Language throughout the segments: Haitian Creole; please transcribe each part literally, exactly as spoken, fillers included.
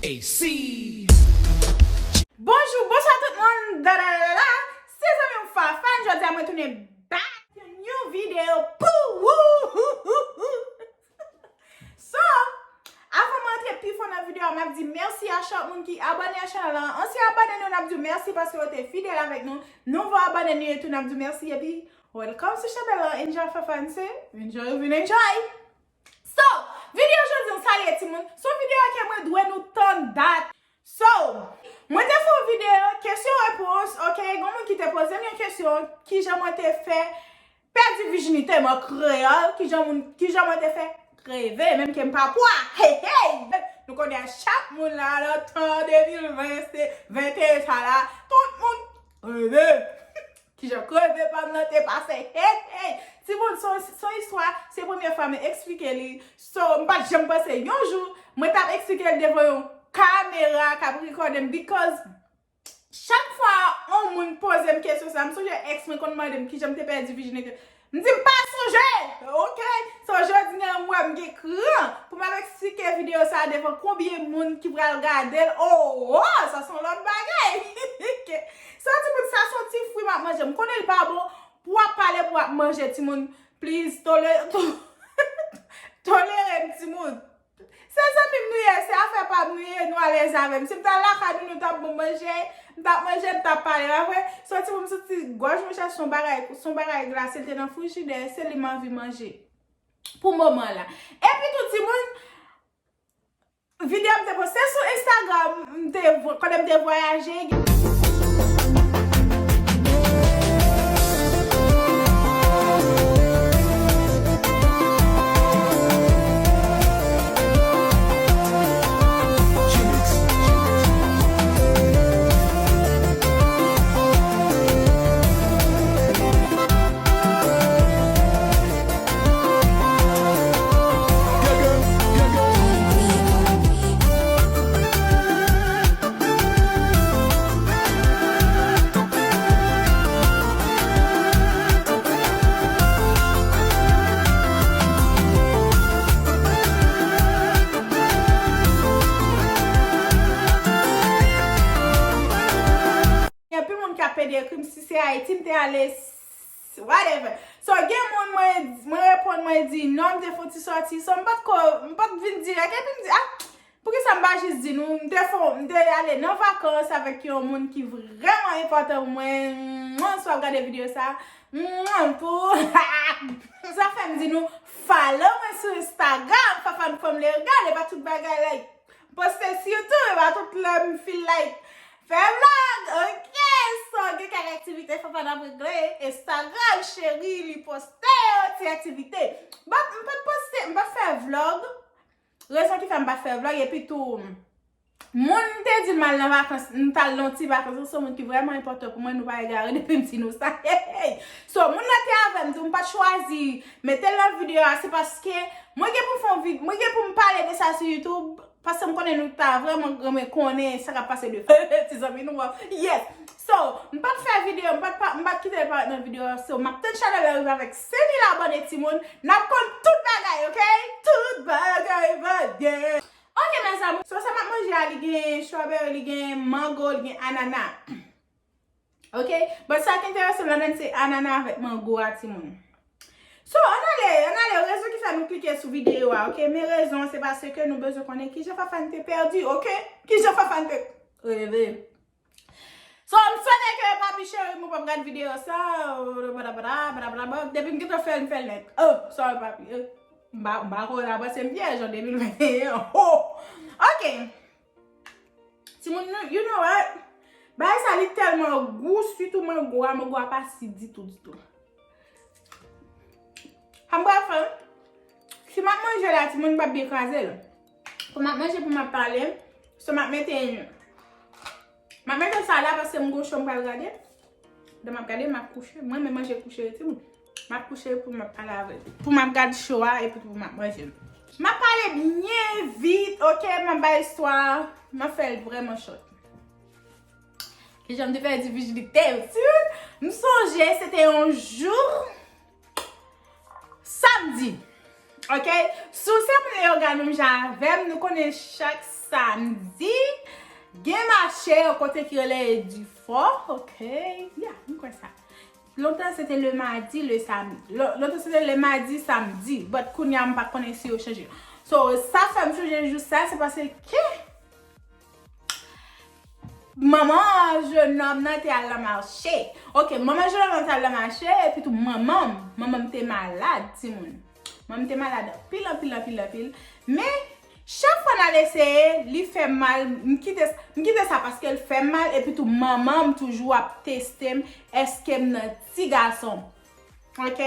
A C. Bonjou, bonswa tout moun. Da, da, da, da, da. Se zanmi w Fafane, jodi a mwen tounen back yon new video pou ou. So, avan mwen antre pi fon nan video a, m ap di mèsi a chak moun ki abòne a chanèl la. Ansyen abòne nou, n ap di w mèsi paske w te fidèl avèk nou. Nouvo abòne nou ye tou, n ap di w mèsi epi welcome sou chanèl la. Enjoy Fafane, se enjoy ou vin enjoy. So, videyo jodi an sa l ye timoun, se yon videyo ke mwen dwe nou tann dat. So, mwen te fè yon videyo, kesyon repons, ok, gen moun ki te poze m yon kesyon, kijan mwen te fè pèdi vijinite m an kreyòl, kijan moun, kijan mwen te fè kreve, menm ke m pa pwa, hey, hey! Nou konnen chak moun la, nan tan de mil ven, se venteyen sa la, tout moun kreve. Kijan kreve pa m nan te pase. Hey, hey! Timoun, se yon, se yon istwa, se premye fwa mwen eksplike li. So, m pa t janm panse yon jou, mwen t ap eksplike l devan yon kamera k ap rekòde m, because chak fwa yon moun poze m kesyon sa, m sonje ex mwen konn mande m kijan m te pèdi vijinite. M di m pa sonje, ok? So, jodi a, m wè m gen kran pou m ap eksplike videyo sa a devan konbyen moun ki pral gade l. Oh, oh, sa se yon lòt bagay. So, timoun, sa se yon ti fwi m ap manje. M konnen l pa bon pou w ap pale, pou w ap manje, timoun. Please, tole-, tolere m, timoun. Se zanmi m nou ye, se afè pa m nou ye, nou alèz avè m. Si m t al lakay nou, nou t ap ban m manje, m t ap manje, m t ap pale, pa vre? So, timoun, m santi gòj mwen chèche yon bagay, se yon bagay glase, l te nan frijidè, se li m anvi manje. Pou moman la. Epi tou, timoun, videyo m te poste sou Instagram, m te vo-, kote m te vwayaje. Gen anpil moun k ap pede ekri m, si se Ayiti m te ale, s-, whatever. So, gen moun mwen, mwen reponn, mwen di non, m te fè yon ti sòti. So, m pa t ko, m pa t vin dirèk, epi m di, ah, poukisa m pa jis di nou, m te fè, m te ale nan vakans avèk yon moun ki vrèman enpòtan pou mwen. Mwen, si w ap gade videyo sa, mwen, pou, sa fè m di nou, follow mwen sou Instagram, Fafane Fanm Legal, e pa tout bagay, like, poste sou YouTube, e pa tout lè m feel like fè vlog, ok? So, gen kèk aktivite Fafane ap regle, Instagram, cheri, li poste yon ti aktivite. But, m pa t poste, m pa t fè vlog. Rezon ki fè m pa t fè vlog, epi tou, moun m te di m al nan vakans, m t al nan ti vakans, se yon moun ki vrèman enpòtan pou mwen, nou pa egare depi m di nou sa. Hey, hey. So, moun nan te avè m tou, m pa t chwazi mete l nan videyo a, se paske mwen gen pou m fè yon vid-, mwen gen pou m pale de sa sou YouTube, paske m konnen nou ta vrèman renmen konnen sa k ap pase de ti zanmi nou an. Yes! So, m pa t fè videyo, m pa t pa, m pa t kite l parèt nan videyo a. So, m ap tann chanèl la rive avèk senk mil abòne, timoun. N ap konn tout bagay, ok? Tout bagay va gen. Ok, mes amours. So, sa m ap manje a, li gen strawberry, li gen mango, li gen anana. Ok? But sa ki enterese m ladan se anana avèk mango a, timoun. So, ann ale, ann ale, rezon ki fè nou klike sou videyo a, ok? Men rezon, se paske nou bezwen konnen kijan Fafane te pèdi, ok? Kijan Fafane te reve. So, m swete ke papi cheri m ou p ap gad videyo sa, bla, bla, bla, bla, bla, bla. Depi m gentan fè l, m fè l nèt. Oh, sorry, papi. Eh, m pa, m pa kwè w ta panse m pyèj an de mil venteyen. Oh! Ok. Timoun, you know what? Bagay sa li tèlman gou, sitou mango a, mango a pa si ditou, ditou. Sa m pral fè, si m ap manje la, timoun, m p ap byen kraze l. Pou m ap manje, pou m ap pale, so m ap mete, m ap mete sa la paske m gon show m pral gade. Lè m ap gade, m ap kouche. Mwen, m renmen manje kouche, timoun. M ap kouche pou m ap pale avè l. Pou m ap gade show a, epi pou m ap manje. M ap pale byen vit, ok? M ap bay istwa, m ap fè l vrèman short. Kijan m te pèdi vijinite m. Timoun, m sonje, se te yon jou, samdi. Ok? Si w se moun Leyogàn menm jan avè m, nou konnen chak samdi, gen mache yon kote ki rele Edifò. Ok? Ya, m kwè sa. Lontan se te le madi, le sam, lontan se te le madi, samdi. But kounye a m pa konnen si yo chanje. So, sa fè m sonje jou sa, se paske manman jennonm nan te al nan mache. Ok, manman jennonm nan te al nan mache, epi tou manman m, manman m te malad, timoun. Manman m te malad anpil, anpil, anpil, anpil. Men, chak fwa n al eseye, li fè m mal, m kite, m kite sa paske l fè m mal, epi tou manman m toujou ap teste m, èske m nan ti gason. Ok?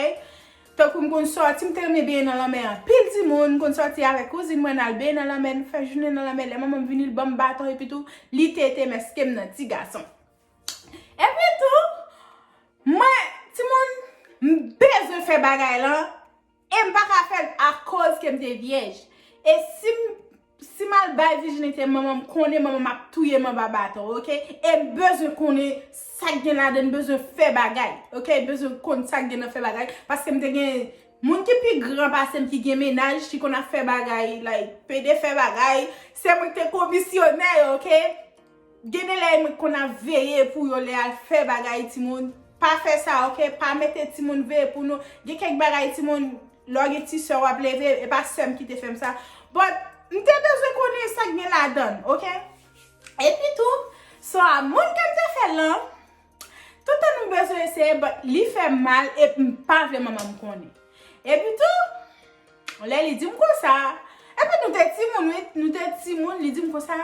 Tankou m konn sòti, m te renmen benyen nan lanmè anpil timoun, m konn sòti avèk kouzin mwen, n al benyen nan lanmè, n fè jounen nan lanmè, lè manman m vini, l ban m baton, epi tou, li tete m, èske m nan ti gason. Epi tou, mwen, timoun, m bezwen fè bagay lan, e m pa ka fè l akoz ke m te vyèj. E si m, si m al bay vijinite manman m, konnen manman m ap touye m anba baton, ok? E m bezwen konnen sa k gen ladan, m bezwen fè bagay, ok? M bezwen konn sa k gen nan fè bagay, paske m te gen moun ki pi gran pase m ki gen mennaj, ki konn ap fè bagay, like, pede fè bagay, se mwen ki te komisyonè, ok? Gen de lè mwen konn ap veye pou yo lè al fè bagay timoun. Pa fè sa, ok? Pa mete timoun veye pou nou. Gen kèk bagay timoun, lè w gen ti sè w ap leve, e pa sè m ki te fè m sa. But, m te bezwen konnen sa k gen ladan l, ok? Epi tou, so a moun ke m te fè l lan, tout tan nou bezwen eseye, but li fè m mal, e m pa vle manman m konnen. Epi tou, lè li di m konsa, epi nou te timoun, wi, nou te timoun, li di m konsa,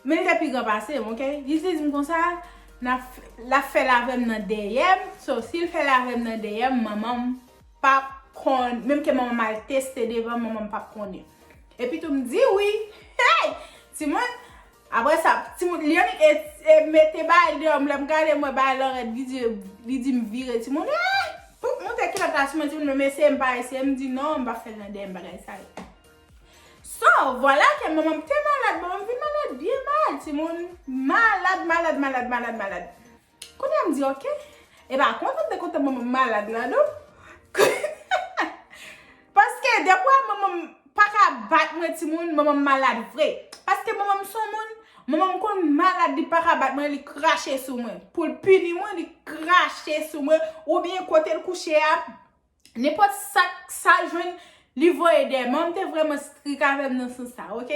men li te pi gran pase m, ok? Li te di m konsa, n ap f-, l ap fè l avè m nan dèyè m. So, si l fè l avè m nan dèyè m, manman m p ap konn, menm ke manman m al teste devan, manman m p ap konnen. Epi tou m di wi. Hey! Timoun, apre sa, timoun, li annik e, e mete bagay deyò m, lè m gade, m wè bagay lan rèd, li di, li di m vire, timoun, eh! Pou moute kilòt la sou mwen, timoun, menm eseye m pa eseye, m di non, m p ap fè l nan dèyè m, bagay sa yo. So, vwala ke manman m te malad, manman m vin malad byen mal, timoun. Malad, malad, malad, malad, malad. Kounye a m di, ok. E pa kontan m te kontan manman m malad la, non. Paske, dèfwa, manman m pa ka bat mwen, timoun, manman m malad vre. Paske manman m se yon moun, manman m konn malad, li pa ka bat mwen, li krache sou mwen. Pou l pini mwen, li krache sou mwen, oubyen kote l kouche a, nenpòt sa, sa l jwenn, li voye dèyè. Manman m te vrèman strik avè m nan sans sa, ok?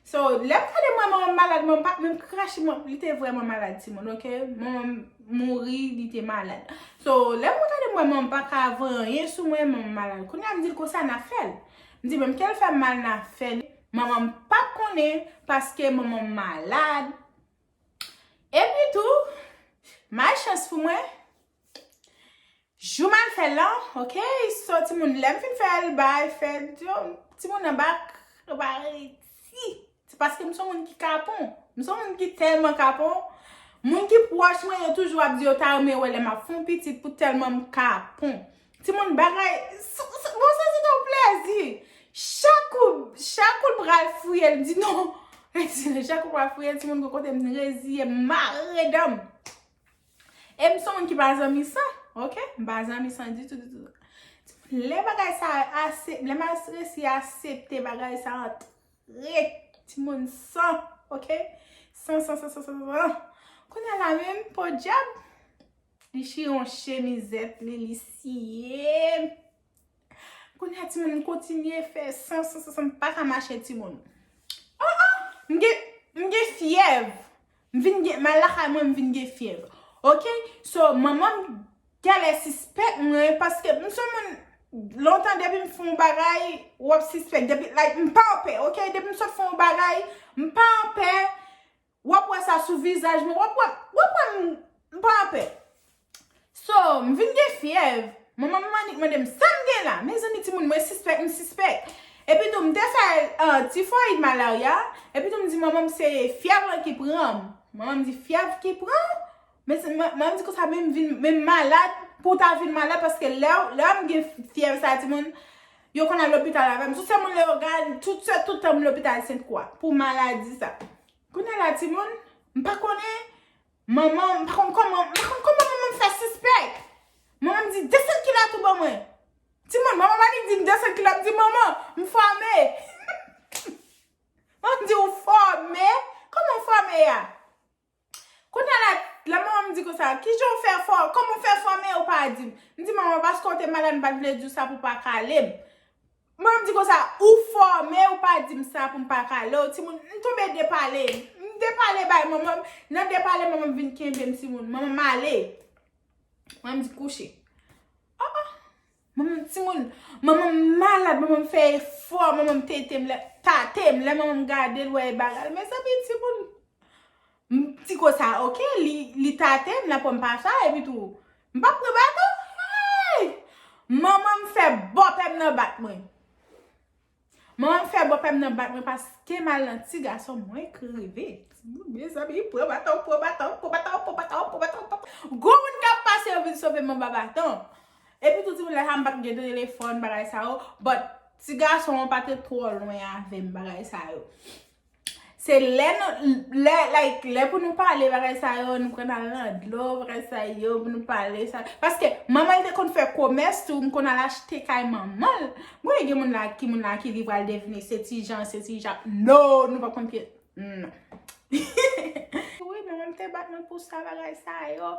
So, lè m gade mwen, manman m malad, manman m pa menm krache, manman, li te vrèman malad, timoun, ok? Manman m mouri, li te malad. So, lè mwen gade mwen, manman m pa ka voye anyen sou mwen, manman m malad. Kounye a m di l konsa n a fè l. M di, menm ke l fè m mal, n a fè l. Manman m p ap konnen, paske manman m malad. Epi tou, malchans pou mwen, jou m al fè l lan, ok, so timoun, lè m fin fè l, bay, fè, yo, timoun anba, anba redi. Se paske m se yon moun ki kapon. M se yon moun ki tèlman kapon. Moun ki pwòch mwen, yo toujou ap di yo ta renmen wè lè m ap fè yon pitit pou tèlman m kapon. Timoun, bagay, s-, s-, bon, sa se te yon plezi. Chak kou, chak kou l pral fouye, l di non. Chak kou l pral fouye, timoun, gon kote m reziye, m mare dan m. E m se yon moun ki pa zanmi san, ok? M pa zanmi san ditou, ditou. Lè bagay sa ase-, lè m as-, resi aksepte bagay sa antre timoun san, ok? San, san, san, san, san, san. Kounye a la menm, podyab, li chire yon chemizèt li, li siye m. Kounye a, timoun, m kontinye fè san, san, san, san, m pa ka mache, timoun. Oh, oh, m gen, m gen fyèv. M vin gen, m al lakay mwen, m vin gen fyèv. Ok? So, manman m genlè sispèk mwen, paske m se yon moun, lontan depi m fè yon bagay, w ap sispèk. Depi, like, m pa anpè, ok? Depi m sot fè yon bagay, m pa anpè. W ap wè sa sou vizaj mwen, w ap wè, w ap wè m, m pa anpè. So, m vin gen fyèv. Manman m annik mande m sa m gen la. Mezanmi, timoun, mwen sispèk, m sispèk. Epi tou, m te fè, ah, tifoyid malarya. Epi tou, m di manman m se fyèv lan ki pran m. Manman m di, fyèv ki pran w? Men se, man-, manman m di konsa, men m vin, men m malad, pou w ta vin malad, paske lè, lè m gen fyèv sa, timoun, yo konn al lopital avè m. Si w se moun Leyogàn, tout se, tout tan m lopital Sent Kwa, pou maladi sa. Kounye a la, timoun, m pa konnen, manman, m pa konn kòman, m pa konn kòman manman m fè sispèk. Manman m di, desann kilo a tou ban mwen. Timoun, manman m annik di m desann kilò, m di, "Manman, m fòme." Manman m di, "Ou fòme? Kòman w fòme a?" Kounye a la, lè manman m di konsa, "Kijan w fè fò-, kòman w fè fòme, ou pa di m?" M di, "Manman, paske w te malad, m pa t vle di w sa pou w pa kale m." Manman m di konsa, "Ou fòme, ou pa di m sa pou m pa kale w." Timoun, m tonbe depale. M depale bay manman m. Nan depale, manman m vin kenbe m, timoun. Manman m ale. Manman m di, "Kouche." Oh, oh. Manman m, timoun, manman m malad, manman m fè efò, manman m tete m, lè, tate m, lè manman m gade l, wè e bagay. Mezanmi, timoun, m di konsa, oke, li, li tate m, l ap pran m pa sa, epi tou, m p ap pran baton. Hey! Manman m fè bòpè m nan bat mwen. Manman m fè bòpè m nan bat mwen paske m al nan ti gason mwen k rive. Mezanmi, pran baton, pran baton, pran baton, pran baton, pran baton, pran baton. Gwo moun k ap pase yo vin sove m anba baton. Epi tou timoun lè sa m pa t gen telefòn, bagay sa yo. But ti gason an pa te twò lwen avè m, bagay sa yo. Se lè nou, lè, like, lè pou nou pale bagay sa yo, nou konn al nan dlo, bagay sa yo, pou nou pale sa. Paske manman l te konn fè komès tou, m konn al achte kay manman l. Mwen gen moun la, ki moun la ki li pral devine, se ti jan, se ti jan. No, nou pa konn ke, non. Wi, manman m te bat mwen pou sa, bagay sa yo.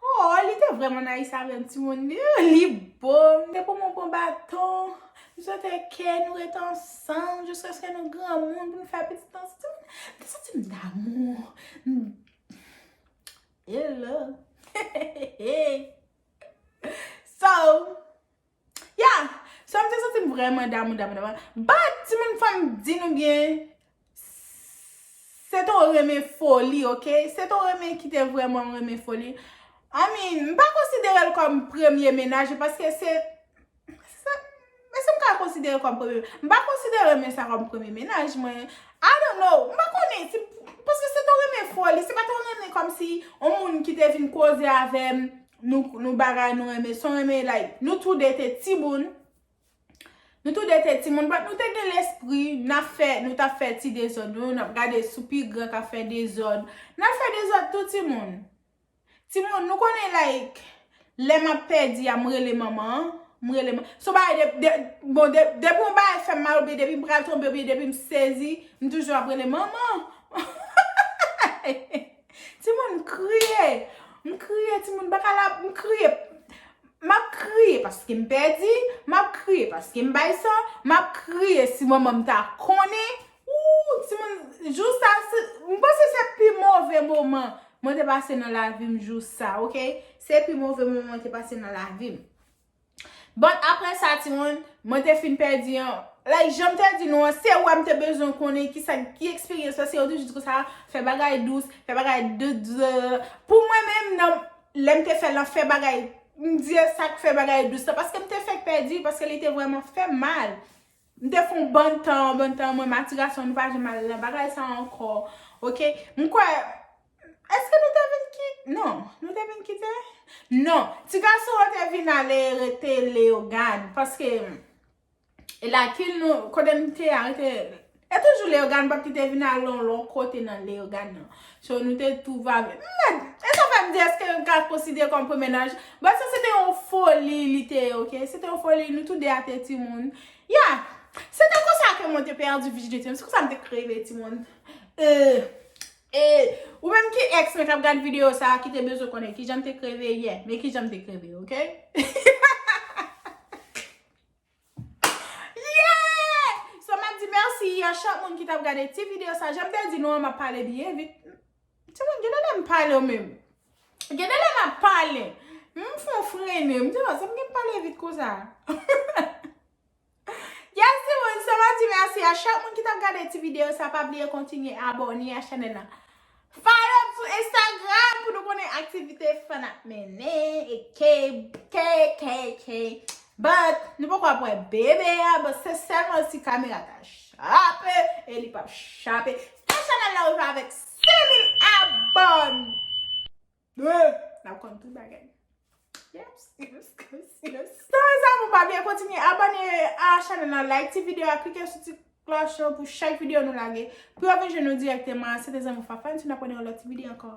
Oh, li te vrèman nice avè m, timoun. Li, li bon. Li te pou mwen bon baton. M swete ke nou ret ansanm jiskaske nou granmoun pou nou fè pitit ansanm. M te santi m damou. M, hello. So, yeah. So, m te santi m vrèman damou, damou, damou. But, timoun, fò m di nou byen, se te yon renmen foli, oke? Se te yon renmen ki te vrèman yon renmen foli. I mean, m pa konsidere l kòm premye mennaj, paske se, se, èske m ka konsidere l kòm premye? M pa konsidere renmen sa kòm premye mennaj mwen. I don't know. M pa konnen. Se, paske se te yon renmen foli. Se pa te yon renmen kòmsi yon moun ki te vin koze avè m, nou, nou bagay, nou renmen. Se yon renmen, like, nou toude te timoun. Nou toude te timoun, but nou te gen lespri, n ap fè, nou t ap fè ti dezòd, nou, n ap gade sou pi gran k ap fè dezòd. N ap fè dezòd tou, timoun. Timoun, nou konnen, like, lè m ap pèdi a, m rele manman an, m rele man-, se yon bagay de, de, bon, de, depi yon bagay fè m mal, oubyen depi m pral tonbe, oubyen depi m sezi, m toujou ap rele manman. Timoun, m kriye. M kriye, timoun, baka la, m kriye. M ap kriye paske m pèdi, m ap kriye paske m bay san, m ap kriye si manman m ta konnen. Ooh, timoun, jou sa, se, m panse se pi move moman mwen te pase nan lavi m jou sa, oke? Se pi move moman mwen te pase nan lavi m. But apre sa, timoun, mwen te fin pèdi an. Like, jan m te di nou an, se wè m te bezwen konnen ki sa, ki eksperyans, paske yo toujou di konsa, fè bagay dous, fè bagay de, de. Pou mwen menm, nan, lè m te fè l lan, fè bagay, m di e sa k fè bagay dous lan, paske m te fèk pèdi, paske li te vrèman fè m mal. M te fè yon bann tan, yon bann tan, mwen, m a ti gason, nou pa janm al nan bagay sa ankò. Oke? M kwè, èske nou te vin kit-, non, nou te vin kite? Non. Ti gason an te vin ale rete Leyogàn, paske e lakil nou, kote m te a, rete, e toujou Leyogàn, but li te vin al yon lòt kote nan Leyogàn nan. So, nou te tou va, mèd, e sa fè m di, èske m ka konsidere kòm premye mennaj? But sa, se te yon foli, li te, oke? Se te yon foli, nou tou de a te timoun. Yeah. Se te konsa ke mwen te pèdi vijinite m. Se konsa m te kreve, timoun. E, e, ou menm ki ex mwen k ap gad videyo sa a, ki te bezwen konnen kijan m te kreve, yeah, men kijan m te kreve, oke? Yeah! So, m ap di mèsi a chak moun ki t ap gade ti videyo sa. Jan m te di nou an, m ap pale byen vit. Timoun, gen de lè m pale w menm. Gen de lè m ap pale. M fè w frennen. M di, "Non, se m gen pale vit konsa." Yes, timoun, so m ap di mèsi a chak moun ki t ap gade ti videyo sa. Pa bliye kontinye abòne a chanèl la. Follow m sou Instagram pou nou konnen aktivite fun ap mennen. E K, K, K, K. But, nou poko ap wè bebe a, but se sèlman si kamera ta chape, e li p ap chape. Fè chanèl la rive avèk senk mil abòne. N ap konn tout bagay. Yes, yes, yes, yes. So, mezanmi, pa bliye kontinye abòne a chanèl la, like ti videyo a, klike sou ti klòch lan pou chak videyo nou lage. Pou yo vin jwenn nou dirèkteman, se te zanmi Fafan, si n ap wè nan yon lòt ti videyo ankò.